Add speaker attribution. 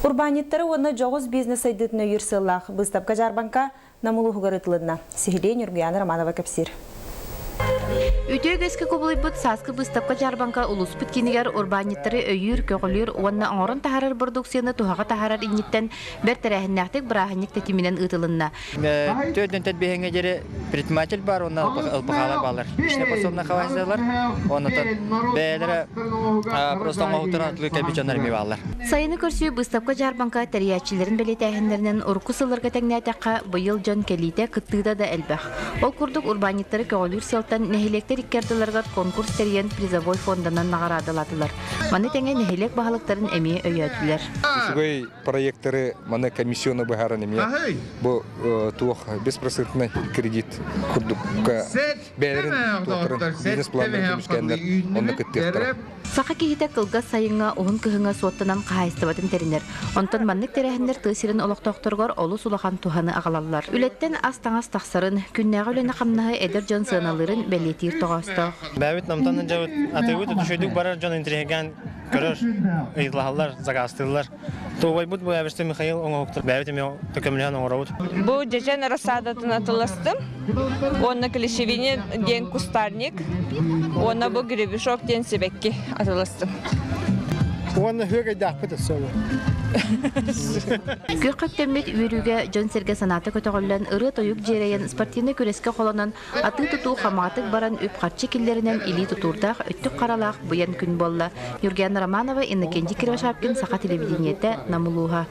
Speaker 1: Урбаанньыттары уонна дьоҕус бизнес сайдыытын өйүүр сыаллаах быыстапка-дьаарбаҥка Нам улууһугар ыытылынна. Сиһилии Ньургуйаана Романова кэпсиир.
Speaker 2: Үтүө үгэскэ кубулуйбут сааскы быыстапка-дьаарбаҥка улууспут киинигэр урбаанньыттары өйүүр, көҕүлүүр уонна оҥорон таһаарар бородууксуйаны туһаҕа таһаарар инниттэн бэрт тэрээһиннээхтик бырааһынньык тэтиминэн ыытылынна.
Speaker 3: Төрдүн биһиҥҥэ диэри предприниматель баар уонна ЛПХ-лар бааллар. Личное подсобное хозяйстволар, оннотон бэйэлэрэ просто оҥоһуктарын атылыы кэлбит дьоннор эмиэ бааллар.
Speaker 2: Сайыны көрсүү быыстапка-дьаарбаҥка тэрийээччилэрин бэлиэтээһиннэринэн урукку сылларга тэҥнээтэххэ, быйыл дьон кэлиитэ, кыттыыта да элбэх. Ол курдук, урбаанньыттары көҕүлүүр сыалтан нэһилиэктэр икки ардыларыгар конкурс тэрийэн призовой фонданан наҕараадалаатылар. Маны тэҥэ нэһилиэк баһылыктарын эмиэ өйөөтүлэр.
Speaker 4: Үчүгэй проекторы маны комиссионно быһааран эмиэ бу туох беспроцентный кредит курдукка бэйэлэрин туохтарын бизнес-планнарын көмүскээннэр онно кыттыахтара.
Speaker 2: Саха киһитэ кылгас сайыҥҥа, уһун кыһыҥҥа суоттанан хаһаайыстыбатын тэринэр. Онтон маннык тэрээһиннэр тыа сирин олохтоохторугар олус улахан туһаны аҕалаллар. Үлэттэн ас-таҥас тахсарын, күннээҕи үлэни-хамнаһы эдэр дьон сыаналыырын бэлиэтиир тоҕоостоох.
Speaker 5: Бэйэбит намтан сылдьабыт, атыыбыт үчүгэйдик барар дьон интириэһиргээн көрөр, ыйыталаһаллар, заказтыыллар. Туобайбыт бу Эбэстэ Михаил оҥоһуктар бэйэбит эмиэ көмөлөһөн оҥоробут.
Speaker 6: Бу дьэдьэн рассадатын атыластым. Уонна клещевини диэн кустарник. Уонна бу гребешок диэн сибэкки атыластым.
Speaker 7: Уонна үөгэйдээхпит өссө
Speaker 2: Күөххэ үктэммит үөрүүгэ дьон-сэргэ санаата көтөҕүллэн, ырыа-тойук дьиэрэйэн, спортивнай күрэскэ холонон, Атыы-тутуу хамаҕатык баран үп-харчы киллэринэн илии тутуурдаах, өттүк харалаах быйан күн буолла. Юргиана Романова, Иннокентий Кривошапкин, Саха телевидениетэ, Нам улууһа.